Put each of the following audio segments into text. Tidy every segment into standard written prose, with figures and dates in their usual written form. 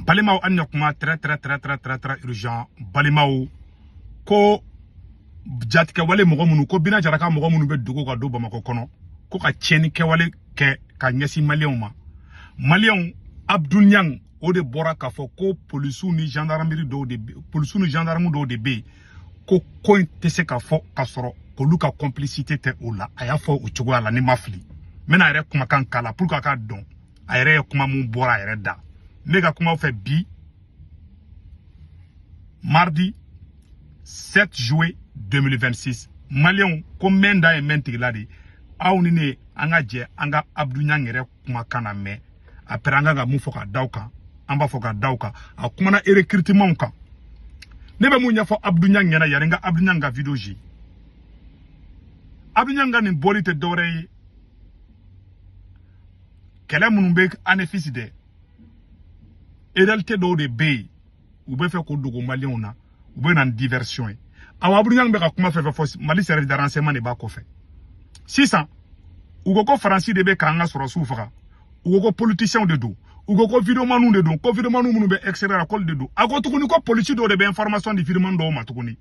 Balimaw, an ɲa kuma très très très très très très urgent. Balimaw, ko jatigɛ wale mɔgɔ minnu, ko Bina Jara ka mɔgɔ minnu bɛ dogo ka don Bamakɔ kɔnɔ, ko ka tiɲɛni kɛwale kɛ ka ɲɛsin Maliyɛnw ma. Maliyɛnw, Abdou Niang, o de bɔra k'a fɔ ko polisiw ni gendarmerie dɔw de, polisiw ni gendarme dɔw de bɛ yen, ko ko in tɛ se ka fɔ ka sɔrɔ k'olu ka complicité tɛ o la. A y'a fɔ o cogoya la. Ni ma fili, n bɛna a yɛrɛ kumakan k'a la pour que a k'a dɔn a yɛrɛ ye kuma mun bɔra a yɛrɛ da. N bɛ ka kuma fɛ bi, mardi 7 juillet 2026. Maliyɛnw, ko mɛn da ye mɛn tigila de. Aw ni ne, an ka jɛ an ka Abdou Niang yɛrɛ kumakan na mɛn. Après, an kan ka mun fɔ ka da o kan, an b'a fɔ ka da o kan. A kumana recrutement kan. Ne bɛ mun ɲɛfɔ Abdou Niang ɲɛna? Yanni n ka Abdou Niang ka vidéo ji, Abdou Niang ka nin bɔli tɛ dɔwɛrɛ ye, kɛlɛ minnu bɛ anefisi dɛ, réalité dɔw de bɛ yen, u bɛ fɛ k'o dogo Maliyɛnw na, u bɛ na ni diversion ye. Awa, Abdou Niang bɛ ka kuma fɛn fɛn fɔ, Mali service de renseignement de b'a kɔfɛ. Sisan u ko ko Faransi de bɛ k'an ka sɔrɔsiw faga, u ko ko politiciens de don, u ko ko videomaniw de don, ko videomaniw minnu bɛ extérieur la, k'olu de don. A ko tuguni ko polisi dɔw de bɛ information di videoman dɔw ma tuguni.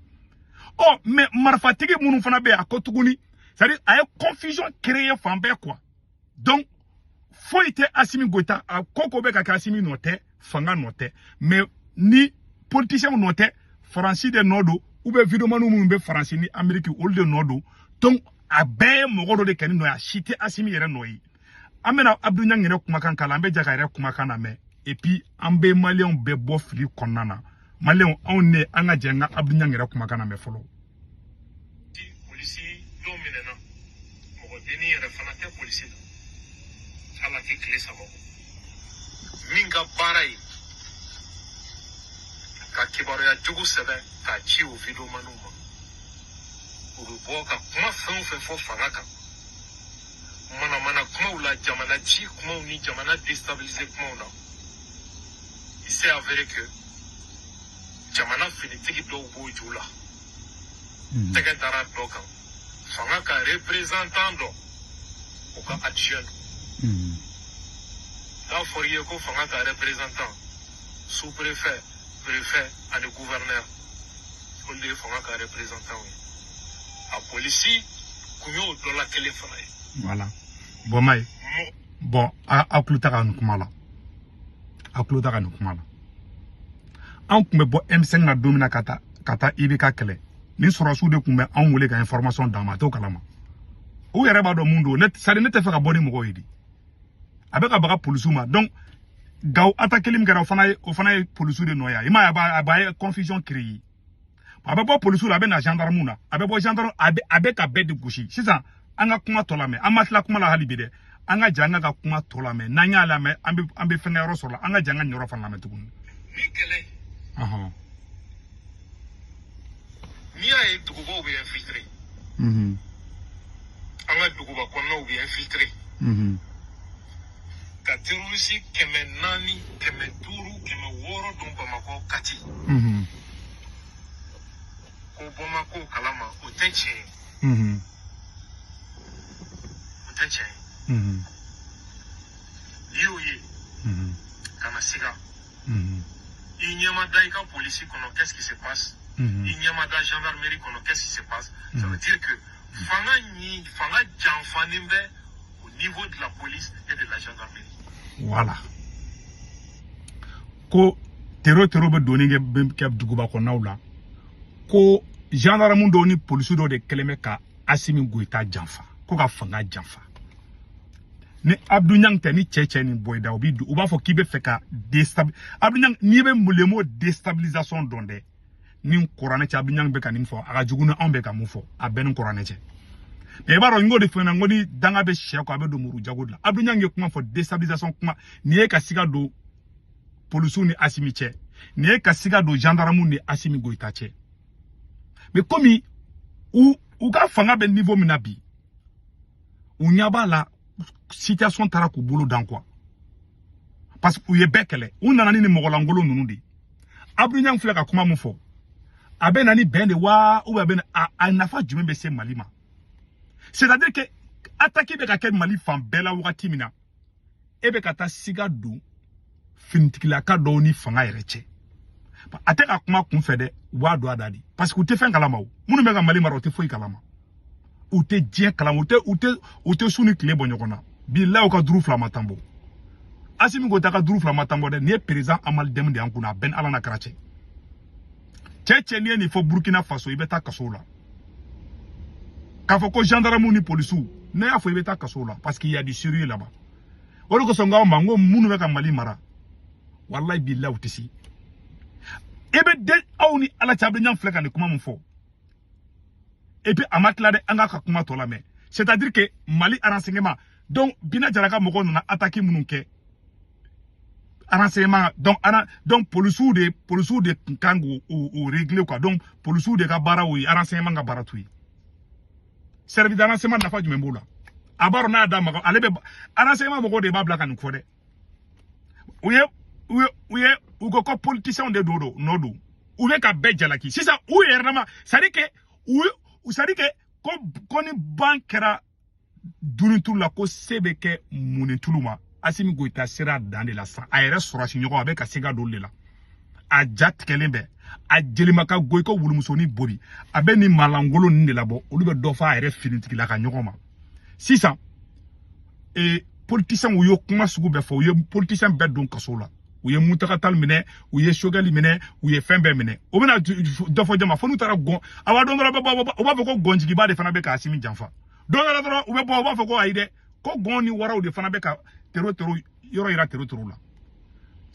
Ɔ mais marifatigi minnu fana bɛ yen, a ko tuguni, c'est à dire a ye confusion créer fan bɛɛ quoi. Donc foyi tɛ Assimi Goïta, a ko ko bɛ ka kɛ, Assimi nɔ tɛ, fanga nɔ tɛ, mais ni politiciens nɔ tɛ, Faransi de nɔ don, ou bien videomaniw minnu bɛ Faransi ni Amérique, olu de nɔ don. Donc a bɛɛ ye mɔgɔ dɔ de kɛ ni nɔ ye, a si tɛ Assimi yɛrɛ nɔ ye. An bɛna Abdou Niang yɛrɛ kumakan k'a la, an bɛ jɛ ka yɛrɛ kumakan lamɛn, et puis an bɛ Maliyɛnw bɛɛ bɔ fili kɔnɔna na. Maliyɛnw, anw ne, an ka jɛ an ka Abdou Niang yɛrɛ kumakan lamɛn fɔlɔ. Polisi dɔw minɛna, mɔgɔ denni yɛrɛ fana tɛ polisi la, hali a tɛ tile 3 bɔ. Min ka baara ye ka kibaruya jugu sɛbɛn k'a ci o videomaniw ma, u bɛ bɔ ka kuma fɛn o fɛn fɔ fanga kan, manamana kumaw la, jamana ci kumaw ni jamana déstabiliser kumaw na, il s'est avéré que jamana finitigi dɔw b'o ju la. Tɛgɛ dara dɔ kan, fanga ka représentant dɔ, o ka adjoint don. N'a fɔra i ye ko fanga ka représentant, sous-préfet, préfet ani gouverneur, olu de ye fanga ka représentant ye. A polisi kun y'o dɔ la kelen fana ye. Voilà, bon, maye bon, a tulo ta ka nin kuma la, a tulo ta ka nin kuma la. An tun bɛ bɔ M5 na don min na ka taa IBK kɛlɛ, ni sɔrɔsiw de tun bɛ anw wele ka information d'an ma. A t'o kalama, u yɛrɛ b'a dɔn mun don. Ne c'est à dire ne tɛ fɛ ka bɔ ni mɔgɔw ye de. A bɛ ka baga polisiw ma. Donc Gawo attaque min kɛra, o fana ye polisiw de nɔ ye. I m'a ye, a b'a ye confusion créer. A bɛ bɔ polisiw la, a bɛ na gendarme na, a bɛ bɔ gendarme, a bɛ ka bɛɛ de gosi. Sisan an ka kuma tɔ lamɛn. An ma tila kuma la hali bi dɛ. An ka jɛ an ka kuma tɔ lamɛn. N'an y'a lamɛn, an bɛ fɛnkɛ yɔrɔ sɔrɔ la. An ka jɛ an ka nin yɔrɔ fana lamɛn tuguni. Ni kɛlɛ, n'i y'a ye dugubaw bɛ infiltrer, an ka duguba kɔnɔnaw bɛ infiltrer, ka terroriste 400, 500, 600 don Bamakɔ, Kati, ko bɔ ma k'o kalama, o tɛ tiɲɛ ye. O tɛ tiɲɛ ye. N'i y'o ye, kana siga. I ɲɛ ma da i ka polisi kɔnɔ, qu'est-ce qui se passe? I ɲɛ ma da gendarmerie kɔnɔ, qu'est-ce qui se passe? Ça veut dire que fanga ni fanga janfanen bɛ au niveau de la police et de la gendarmerie. Voilà, ko terro terro bɛ donni kɛ, bɛ kɛ duguba kɔnɔnaw la, ko gendarme dɔw ni polisi dɔw de kɛlen bɛ ka Assimi Goïta janfa, ko ka fanga janfa. Ni Abdou Niang tɛ, ni cɛ cɛ nin bɔ i da, u bi u b'a fɔ k'i bɛ fɛ ka déstabiliser. Abdou Niang, n'i bɛ le mot déstabilisation dɔn dɛ, ni kuranɛ cɛ, Abdou Niang bɛ ka nin fɔ, a ka jugu ni anw bɛ ka mun fɔ, a bɛɛ ni kuranɛ cɛ. Mais i b'a dɔn, n k'o de f'i ɲɛna, n ko ni danga bɛ sɛ kɔ, a bɛ don muru jago de la. Abdou Niang ye kuma fɔ, déstabilisation kuma. Nin ye ka siga don polisiw ni Assimi cɛ, nin ye ka siga don gendarmew ni Assimi Goïta cɛ. Mais komi u ka fanga bɛ niveau min na bi, u ɲɛ b'a la, situation taara k'u bolo dan quoi, parce que u ye bɛɛ kɛlɛ, u nana ni nin mɔgɔlankolon ninnu de ye. Abdou Niang filɛ ka kuma mun fɔ, a bɛ na ni bɛn de wa, ou bien a bɛ na a nafa jumɛn bɛ se Mali ma? C'est à dire que attaque bɛ ka kɛ Mali fan bɛɛ la wagati min na, e bɛ ka taa siga don. finitigilaka dɔw ni fanga yɛrɛ cɛ. A tɛ ka kuma kun fɛ dɛ, u b'a don a da de, parce que u tɛ fɛn kalama. O minnu bɛ ka Mali mara, u tɛ foyi kalama, u tɛ diɲɛ kalama, u tɛ su ni tile bɔ ɲɔgɔn na. Bilahi, u ka 5 ma tan bɔ. Asimi Goyita ka 5 ma tan bɔ dɛ. Nin ye président Amali Dɛmu de y'an kunna. A bɛɛ ni Ala n'a kɛra cɛ. Cɛ cɛ, n'i ye nin fɔ Burukina Faso, i bɛ taa kaso la. K'a fɔ ko gendarme ni polisiw, ne y'a fɔ, i bɛ taa kaso la, parce qu'il y a du sérieux là-bas. O de kosɔn n k'aw ma, n ko minnu bɛ ka Mali mara, walayi bilahi, u tɛ se. E bɛ den aw ni Ala cɛ, a bɛ ɲan filɛ ka nin kuma min fɔ. Et puis a ma tila dɛ, an k'a ka kuma tɔ lamɛn. C'est à dire que Mali renseignement, donc Bina Jara ka mɔgɔw nana attaque minnu kɛ, renseignement, donc ana donc polisiw de tun kan k'o o régler quoi. Donc polisiw de ka baara o ye, renseignement ka baara t'o ye. Service de renseignement, nafa jumɛn b'o la? A b'a dɔn n'a da maga, ale bɛ renseignement mɔgɔw de b'a bila ka nin fɔ dɛ. U ye u ko ko politiciens de don nɔ don, u bɛ ka bɛɛ jalaki sisan u yɛrɛ dama. C'est à dire que u c'est à dire que ko ni ban kɛra dunitulu la, ko se bɛ kɛ munitulu ma. Asimi Goyita sera a dan de la sisan. A yɛrɛ sɔrɔsi ɲɔgɔn, a bɛ ka se ka don de la. A ja tigɛlen bɛ, a jelima ka go i ko wulumusonin bori. A bɛ nin malangolo ninnu de labɔ, olu bɛ dɔ fɔ a yɛrɛ finitigila ka ɲɔgɔn ma sisan. Ee, politiciens, u ye kuma sugu bɛɛ fɔ, u ye politicien bɛɛ don kaso la, u ye Mutaka Tali minɛ, u ye Sogɛli minɛ, u ye fɛn bɛɛ minɛ. U bɛna dɔ fɔ jama fo n'u taara gɔn. Awa, don dɔ bɛ bɔ, u b'a fɔ ko gɔnjigiba de fana bɛ ka Asimi janfa. Don dɔ dɔrɔn u bɛ bɔ, u b'a fɔ ko ayi dɛ, ko gɔn ni waraw de fana bɛ ka tero tero yɔrɔ yira tero tero la.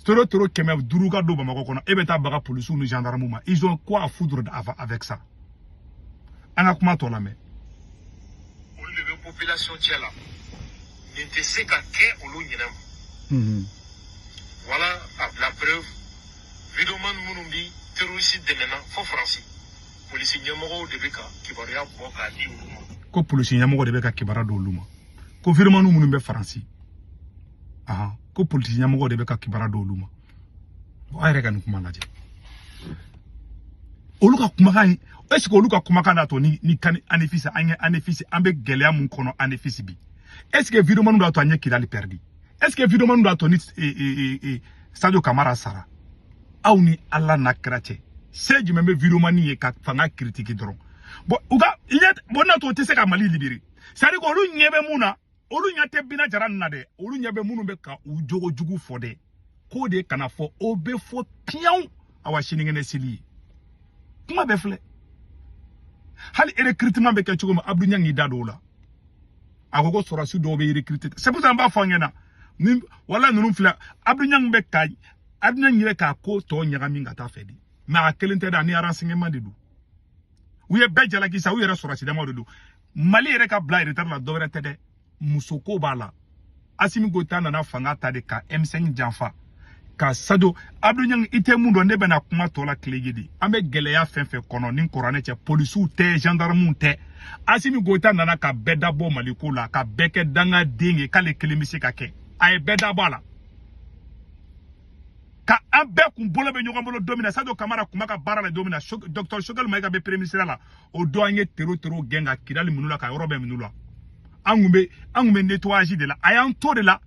Tero tero 500 ka don Bamakɔ kɔnɔ, e bɛ taa baga polisiw ni gendarmew ma. Ils ont quoi à foutre avec ça? An ka kuma tɔ lamɛn. Olu de bɛ population cɛ la, nin tɛ se ka kɛ olu ɲinɛ ma. Voilà la preuve, vidéoman minnu bi terroriste dɛmɛna fo Faransi, polisi ɲɛmɔgɔw de bɛ ka kibaruya bɔ k'a di olu ma. Ko polisi ɲɛmɔgɔ de bɛ ka kibaruya di olu ma, ko vidéoman minnu bɛ Faransi, ahan, ko polisi ɲɛmɔgɔ de bɛ ka kibaruya di olu ma. Bon, a yɛrɛ ka nin kuma lajɛ, olu ka kumakan in, est ce que olu ka kumakan d'a to ni kan Anefisi, an ye Anefisi, an bɛ gɛlɛya mun kɔnɔ Anefisi bi? Est ce que vidéoman d'a to an ye Kidali perdu? Est ce que vidéoman d'a to ni Sadio Kamara sara? Aw ni Ala n'a kɛra cɛ, se jumɛn bɛ vidéoman ye ka fanga critiquer dɔrɔn? Bon, u ka ɲɛ bon n'a to o tɛ se ka Mali libérer. C'est à dire que olu ɲɛ bɛ mun na? Olu ɲɛ tɛ Bina Jara nin na dɛ, olu ɲɛ bɛ minnu bɛ ka u jogo jugu fɔ dɛ, k'o de kana fɔ, o bɛ fɔ piyanw. Awa, sinikɛnɛ seli ye, kuma bɛɛ filɛ. Hali recrutement bɛ kɛ cogo min, Abdou Niang y'i da don o la. A ko ko sɔrɔdasi dɔw bɛ recruter. C'est pour ça an b'a fɔ an ɲɛna ni wala ninnu filɛ, Abdou Niang bɛ ka Abdou Niang yɛrɛ k'a ko tɔ ɲagami ka taa fɛ de. Mais a kelen tɛ dɛ, ani renseignement de don. U ye bɛɛ jalaki sa, u yɛrɛ sɔrɔdasi damaw de don. Mali yɛrɛ ka bila retard la, dɔwɛrɛ tɛ dɛ, musoko b'a la. Asimi Goyita nana fanga ta de ka M5 janfa ka Sadio. Abdou Niang, i tɛ mun dɔn, ne bɛna kuma tɔ la tile de. An bɛ gɛlɛya fɛn fɛn kɔnɔ ni kuranɛ cɛ, polisiw tɛ, gendarmew tɛ. Asimi Goyita nana ka bɛɛ dabɔ Maliko la, ka bɛɛ kɛ dangaden ye, k'ale kelen bɛ se ka kɛ. A ye bɛɛ dabɔ a la ka an bɛɛ kun bolo bɛ ɲɔgɔn bolo don min na, Sadio Kamara kun b'a ka baara la don min na, docteur Choguel Maïga bɛ premier ministre la, o don an ye tero tero gɛn ka Kidali minnu la, ka yɔrɔ bɛɛ minnu la. An kun bɛ nettoyage de la. A y'an to de la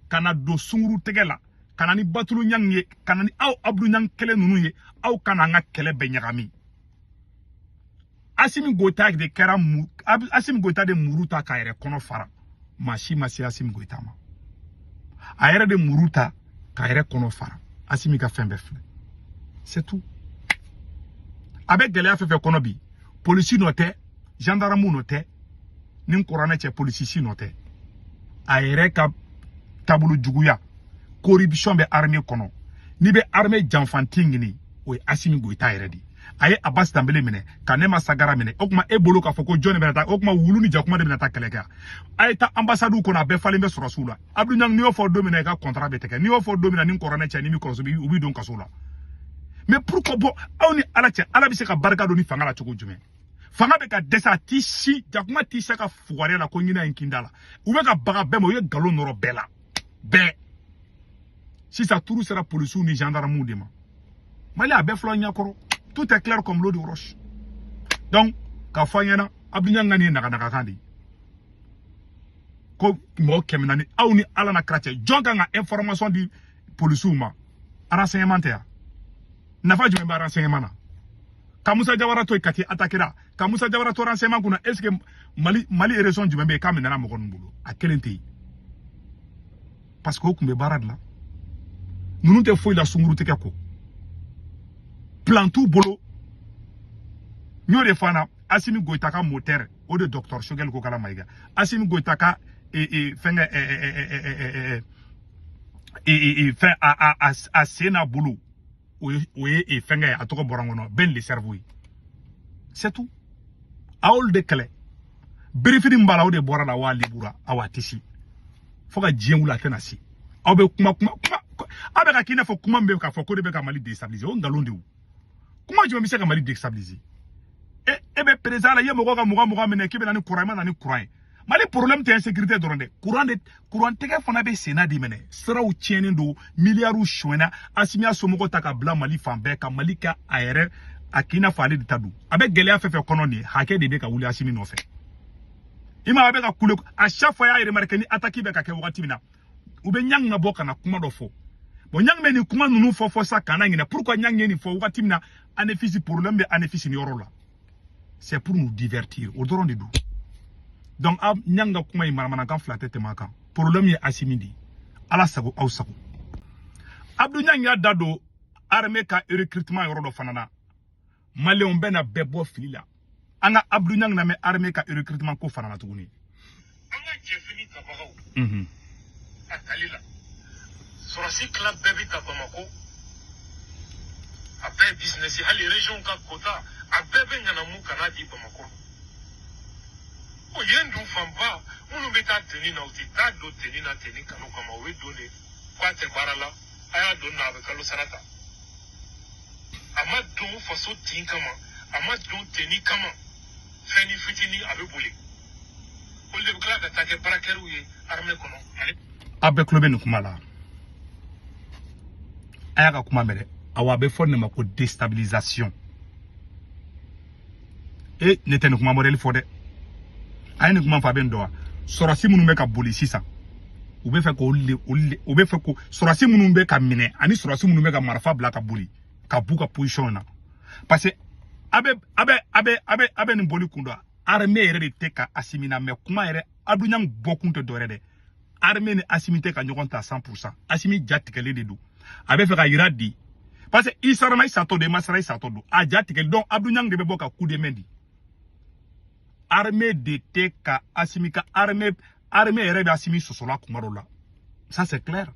ka na don sunkuru tɛgɛ la, ka na ni Batulu Ɲangi ye, ka na ni aw Abdou Niang kelen ninnu ye. Aw kana an ka kɛlɛ bɛɛ ɲagami. Asimi Goyita de kɛra mu, Asimi Goyita de muru ta k'a yɛrɛ kɔnɔ fara. Maa si ma se Asimi Goyita ma, a yɛrɛ de muru ta k'a yɛrɛ kɔnɔ fara. Asimi ka fɛn bɛɛ filɛ, c'est tout. A bɛ gɛlɛya fɛn fɛn kɔnɔ bi, polisi nɔ tɛ, gendarme nɔ tɛ, ni kuranɛ cɛ, polisi si nɔ tɛ. A yɛrɛ ka taabolo juguya, corruption bɛ armée kɔnɔ. N'i bɛ armée janfanti ɲini, o ye Asimi Goyita yɛrɛ de ye. A ye Abbas Danbele minɛ ka Nema Sagara minɛ. O tuma e bolo k'a fɔ ko jɔn de bɛna taa? O tuma wulu ni jakuma de bɛna taa kɛlɛ kɛ? A ye taa ambassade kɔnɔ, a bɛɛ falen bɛ sɔrɔsiw la. Abdou Niang, n'i y'o fɔ don min na, i ka contrat bɛ tigɛ. N'i y'o fɔ don min na, ni kɔrɔnɛ cɛ, ni mi kɔrɔsi, u b'i don kaso la. Mais pourquoi? Bon, aw ni Ala cɛ, Ala bɛ se ka barika don ni fanga la cogo jumɛn? Fanga bɛ ka dɛsɛ, a t'i si jakuma t'i se ka fugariya la ko ɲinɛ in kinda la. U bɛ ka baga bɛɛ ma, u ye nkalon nɔrɔ bɛɛ la bɛɛ. Sisan turu sera polisiw ni gendarmew de ma. Mali, a bɛɛ filɛ ɲɛkɔrɔ, tout est clair comme l'eau de roche. Donc k'a fɔ an ɲɛna, Abdou Niang ka nin ye naganagakan de ye ko mɔgɔ 400. Aw ni Ala na kira cɛ, jɔn kan ka information di? polisiw ma, renseignement tɛ yan? Nafa jumɛn bɛ renseignement na? Ka Musa Jawara to yen ka t'i attaquer la, ka Musa Jawara to renseignement kunna, est ce que Mali région jumɛn bɛ yen k'a minɛna mɔgɔ ninnu bolo? A kelen tɛ yen, parce que o tun bɛ baara de la. Ninnu tɛ foyi la, sunkuru tigɛ kɔ, plan t'u bolo. N y'o de fɔ an na, Asimi Goyita ka moteur, o de docteur Choguel Kokala Mayiga. Asimi Goyita ka fɛnkɛ, fɛn, a sen n'a bolo, o ye fɛnkɛ ye, a tɔgɔ bɔra n kɔnɔ, Ben le cerveau ye, c'est tout. A y'olu de kɛlɛ. Birifini min b'a la, o de bɔra la wa libura. Awa, a tɛ se fo ka diɲɛ wuli, a tɛna se. Aw bɛ kuma kuma kuma, aw bɛ ka k'i n'a fɔ kuma min bɛ k'a fɔ ko de bɛ ka Mali déstabiliser. O nkalon de ye. O kuma jumɛn bɛ se ka Mali déstabiliser? E bɛ président la, i ye mɔgɔw ka 20 20 minɛ k'i bɛ na ni courant, i ma na ni courant ye. Mali problème tɛ insécurité dɔrɔn dɛ, courant de, courant tigɛ fana bɛ senna de minɛ. Siraw tiɲɛnen don, miliyariw sonyɛna. Asimi y'a somɔgɔw ta ka bila Mali fan bɛɛ, ka Mali kɛ a yɛrɛ, a k'i n'a fɔ ale de ta don. A bɛ gɛlɛya fɛn fɛn kɔnɔ nin ye, hakɛ de bɛ ka wuli Asimi nɔfɛ. I ma, a bɛ ka kule à chaque fois. Y'a remarqué, ni attaque bɛ ka kɛ wagati min na, u bɛ Ɲangi ka bɔ ka na kuma dɔ fɔ. Bon, Ɲangi bɛ nin kuma ninnu fɔ sa, kana ɲinɛ. Pourquoi Ɲangi ye nin fɔ wagati min na Anefisi problème bɛ Anefisi ni yɔrɔ la? C'est pour nous divertir, o dɔrɔn de don. Donc a Ɲangi ka kuma in, manamanakan fila tɛ tɛmɛ a kan. Problème ye Asimi de ye. Ala sago, aw sago. Abdou Ɲangi y'a da don armée ka recrutement yɔrɔ dɔ fana na. Maliyɛnw bɛ na bɛɛ bɔ fili la. An ka Abdou Ɲangi lamɛn armée ka recrutement ko fana na tuguni. An ka jɛfini tabagaw, a tali la, sɔrɔsi tila bɛɛ bɛ ta Bamako, a bɛɛ ye business. Hali région ka quota, a bɛɛ bɛ ɲanamu ka n'a di Bamako ma. O yen dun, fanba minnu bɛ taa tenue na, u tɛ taa don tenue na tenue kanu kama. U bɛ don de k'a tɛ baara la, a y'a don na, a bɛ kalo sara ta. A ma don faso tin kama, a ma don tenue kama. Fɛn ni fitinin, a bɛ boli. Olu de bɛ tila ka taa kɛ baarakɛriw ye armée kɔnɔ ale. Aw bɛɛ tulo bɛ nin kuma la, a y'a ka kuma mɛn dɛ. Awa, a bɛ fɔ nin ma ko déstabilisation. E, ne tɛ nin kuma modèle fɔ dɛ. A ye nin kuma fɔ, a bɛ nin dɔn wa? Sɔrɔsi minnu bɛ ka boli sisan, u bɛ fɛ k'olu de, olu de, u bɛ fɛ ko sɔrɔsi minnu bɛ ka minɛ ani sɔrɔsi minnu bɛ ka marifa bila ka boli ka b'u ka position na, parce que a bɛ nin boli kun dɔn. Armée yɛrɛ de tɛ ka Asimi na mɛ kuma yɛrɛ. Abdou Niang bɔkun tɛ dɔwɛrɛ dɛ, armée ni Asimi tɛ ka ɲɔgɔn ta 100%. Asimi ja tigɛlen de don, a bɛ fɛ ka yira di, parce que i sarama, i satɔ don, i ma sara, i satɔ don, a ja tigɛlen. Donc Abdou Niang de bɛ bɔ ka coup de main di. Armée de tɛ ka Asimi ka armée yɛrɛ bɛ Asimi sɔsɔla kuma dɔ la, ça c'est clair.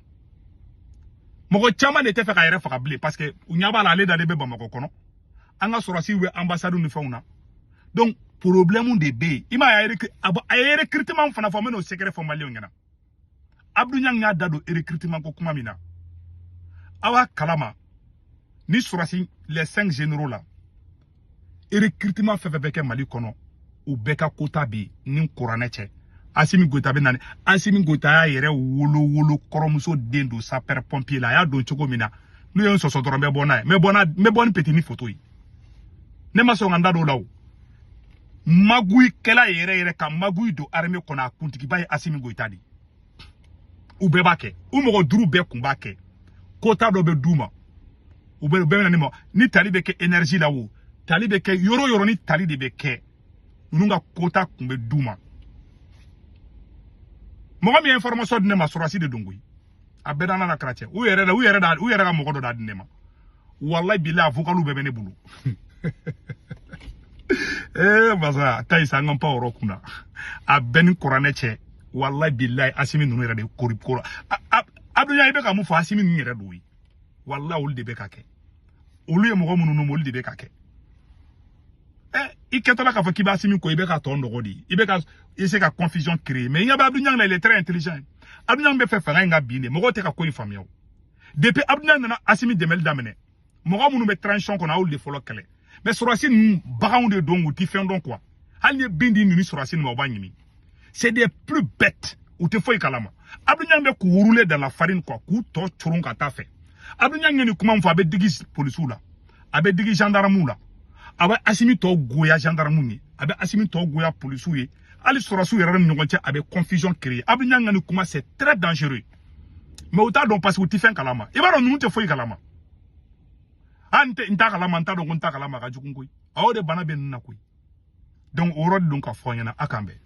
Mɔgɔ caman de tɛ fɛ k'a yɛrɛ faga bilen, parce que u ɲɛ b'a la, ale dalen bɛ Bamakɔ kɔnɔ, an ka sɔrɔsiw bɛ ambassade ni fɛnw na. Donc problème de bɛ yen. I m'a ye, a ye recrutement fana fɔ, n bɛ n'o secret fɔ maliyɛnw ɲɛna. Abdou Niang y'a da don recrutement ko kuma min na, aw b'a kalama ni sɔrɔsi les cinq généraux la, recrutement fɛn fɛn bɛ kɛ Mali kɔnɔ, u bɛɛ ka quota bɛ yen ni kuranɛ cɛ. Asimi Goyita bɛ na ni Asimi Goyita y'a yɛrɛ wolo wolo kɔrɔmuso den don sapeur pompier la. A y'a don cogo min na, n'u ye n sɔsɔ dɔrɔn, n bɛ bɔ n'a ye, n bɛ bɔ n'a, n bɛ bɔ ni petit ni photo ye. Ne ma sɔn ka n da don o la. O maguyikɛla yɛrɛ yɛrɛ ka maguyi don armée kɔnɔ, a kuntigiba ye Asimi Goyita de ye. U bɛɛ b'a kɛ, u mɔgɔ duuru bɛɛ kun b'a kɛ. Quota dɔ bɛ d'u ma, u bɛɛ bɛ na ni ma ni tali bɛ kɛ énergie la, o tali bɛ kɛ yɔrɔ o yɔrɔ, ni tali de bɛ kɛ, ninnu ka quota kun bɛ d'u ma. Mɔgɔ min ye information di ne ma, sɔrɔsi de don koyi. A bɛɛ d'an na kara cɛ, u yɛrɛ la, u yɛrɛ da, u yɛrɛ ka mɔgɔ dɔ d'a di ne ma. Walayi bilahi, a vocal bɛɛ bɛ ne bolo. Ee masa, ka ɲi sa, an ka pan o yɔrɔ kunna. A bɛɛ ni kuranɛ cɛ, walayi bilahi, Asimi ninnu yɛrɛ de kori koro. Abdoulaye, i bɛ ka mun fɔ? Asimi ninnu yɛrɛ don ye, walayi, olu de bɛ ka kɛ. Olu ye mɔgɔ minnu nommé, olu de bɛ ka kɛ. Ɛ, i kɛtɔla k'a fɔ k'i bɛ Asimi ko, i bɛ ka tɔ nɔgɔ de, i bɛ ka essayer ka confusion créer. Mais i ɲɛ bɛ Abdou Niang la, il est très intelligent. Abdou Niang bɛ fɛ fanga in ka bin de, mɔgɔw tɛ ka ko in faamuya. O depuis Abdou Niang nana Asimi dɛmɛli daminɛ, mɔgɔ minnu bɛ transition kɔnɔ, a y'olu de fɔlɔ kɛlɛ. Mais sɔrɔsi ninnu, baganw de don, u ti fɛn dɔn quoi. Hali ni ye bin di ninnu sɔrɔsi ninnu ma, u b'a ɲimi. C'est des plus bêtes, u tɛ foyi kalama. Abdou Niang bɛ k'u rouler dans la farine quoi, k'u tɔ coron ka taa fɛ. Abdou Niang ye nin kuma min fɔ, a bɛ digi polisiw la, a bɛ digi gendarmew la, a bɛ Asimi tɔ goya gendarmew ye, a bɛ Asimi tɔ goya polisiw ye, hali sɔrɔsiw yɛrɛ ni ɲɔgɔn cɛ, a bɛ confusion créer. Abdou Niang ka nin kuma, c'est très dangereux. Mais u t'a dɔn parce que u tɛ fɛn kalama. I b'a dɔn, ninnu tɛ foyi kalama. Ah, n tɛ n t'a kalama, n t'a dɔn ko n t'a kalama, a ka jugu koyi. A y'o de bana bɛ ninnu na koyi. Donc o yɔrɔ de don ka fɔ aw ɲɛna. A k'an bɛn.